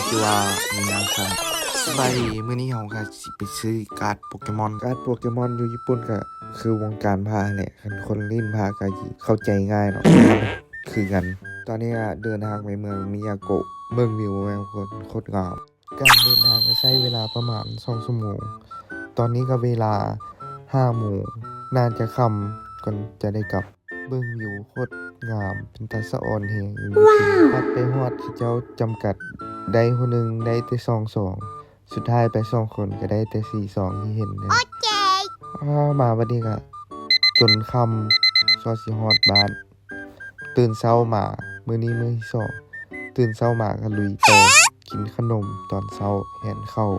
ທີ່ວ່າມີນາງສັນ. ສະບາຍດີ, ມື້ນີ້ເຮົາກະຊິໄປຊື້ກາດໂປເກມອນ. ກາດໂປເກມອນຢູ່ຍີ່ປຸ່ນກະຄືວົງການພະຫັ້ນແຫຼະ, ຄັນຄົນຫຼິ້ນພະກະຊິເຂົ້າໃຈງ່າຍເນາະ, ຄືກັນ. ຕອນນີ້ກະເດີນທາງໄປເມືອງມິຍາໂກະ, ເບິ່ງວິວແມ່ນໂຄດງາມ. ການເດີນທາງກະໃຊ້ເວລາປະມານສອງຊົ່ວໂມງ. ຕອນນີ້ກະເວລາຫ້າໂມງ, ໜ້າຈະຄ່ຳກ່ອນຈະໄດ້ກັບ. ເບິ່ງວິວໂຄດງາມ, ເປັນຕາສະອອນແຮງ. ພັດໄປຮອດເຂົາເຈົ້າຈຳກັດໄດ້ຜູ້ໜຶ່ງໄດ້ແຕ່ສອງຊອງ, ສຸດທ້າຍໄປສອງຄົນກະໄດ້ແຕ່ສີ່ຊອງທີ່ເຫັນນັ້ນ. ອາ ມາບັດນີ້ກະຈົນຄ່ຳ ກວ່າຊິຮອດບ້ານ. ຕື່ນເຊົ້າມາ, ມື້ນີ້ມື້ທີສອງ, ຕື່ນເຊົ້າມາກະລຸຍຕໍ່ ກິນຂະໜົມຕອນເຊົ້າແທນເຂົ້າ.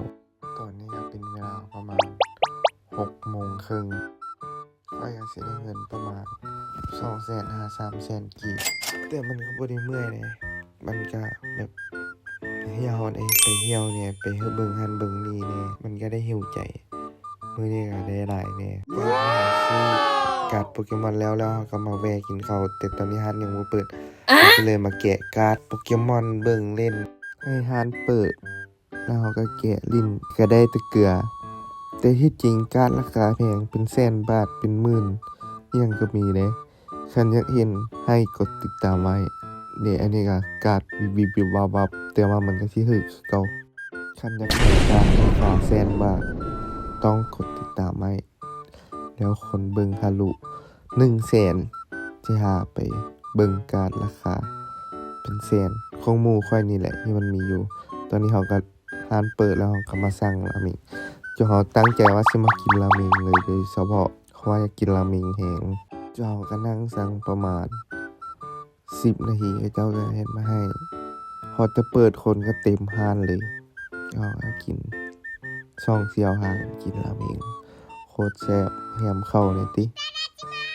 ຕອນນີ້ກະເປັນເວລາປະມານຫົກໂມງເຄິ່ງ. ຂ້ອຍກະຊິໄດ້ເງິນປະມານສອງແສນຫາສາມແສນກີບ, ແຕ່ມັນກະບໍ່ໄດ້ເມື່ອຍເດ້, ມັນກະແບບເຫື່ອເຮົາເດ້ ໄປທ່ຽວແດ່ ໄປເບິ່ງຫັ້ນເບິ່ງນີ້ແດ່, ມັນກະໄດ້ຫິວໃຈ. ມື້ນີ້ກະໄດ້ຫຼາຍແດ່. ຊື້ກາດໂປເກມອນແລ້ວ ແລ້ວເຮົາກະມາແວ່ກິນເຂົ້າ, ແຕ່ຕອນນີ້ຮ້ານຍັງບໍ່ເປີດ, ເຮົາກະເລີຍມາແກະກາດໂປເກມອນເບິ່ງຫຼິ້ນ. ໃຫ້ຮ້ານເປີດ ແລ້ວເຮົາກະແກະຫຼິ້ນ ກະໄດ້ແຕ່ເກືອ. ແຕ່ທີ່ຈິງກາດລາຄາແພງ ເປັນແສນບາດ ເປັນໝື່ນ ອີ່ຫຍັງກະມີເດ້. ຄັນຢາກເຫັນໃຫ້ກົດຕິດຕາມໄວ້ເດ້. ອັນນີ້ກະກາດວິບໆວັບໆ, ແຕ່ວ່າມັນກະຊິຖືກຄືເກົ່າ. ຄັນຢາກເຫັນກາດລາຄາແສນບາດ ຕ້ອງກົດຕິດຕາມໄວ້. ແລ້ວຄົນເບິ່ງທະລຸໜຶ່ງແສນ ຊິພາໄປເບິ່ງກາດລາຄາເປັນແສນຂອງໝູ່ຂ້ອຍນີ້ແຫຼະ ທີ່ມັນມີຢູ່. ຕອນນີ້ເຮົາກະ ຮ້ານເປີດແລ້ວ ເຮົາກະມາສັ່ງລາເມງ. ເຈົ້າເຮົາຕັ້ງໃຈວ່າຊິມາກິນລາເມງເລີຍໂດຍສະເພາະ ເພາະວ່າຢາກກິນລາເມງແຮງ. ເຈົ້າເຮົາກະນັ່ງສັ່ງປະມານສິບນາທີ ເຂົາເຈົ້າກະເຮັດມາໃຫ້. ຮອດແຕ່ເປີດຄົນກະເຕັມຮ້ານເລີຍ. ເຮົາກະກິນ ຊ່ອງສ່ຽວຫາກິນລາເມງ ໂຄດແຊບ. ແຖມເຂົ້າແດ່ຕິ,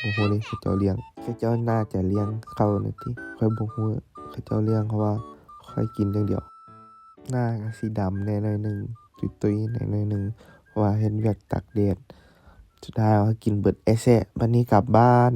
ບໍ່ຮູ້ເດ້ເຂົາເຈົ້າລ້ຽງ, ເຂົາເຈົ້າໜ້າຈະລ້ຽງເຂົ້າແດ່ຕິ, ຂ້ອຍບໍ່ຮູ້ເຂົາເຈົ້າລ້ຽງ ເພາະວ່າຂ້ອຍກິນຢ່າງດຽວ. ໜ້າກະຊິດຳແດ່ໜ້ອຍໜຶ່ງ, ຕຸ້ຍໆແດ່ໜ້ອຍໜຶ່ງ ເພາະວ່າເຮັດວຽກຕາກແດດ. ສຸດທ້າຍເຮົາກະກິນເບິດແອະແຊະ, ບັດນີ້ກັບບ້ານ.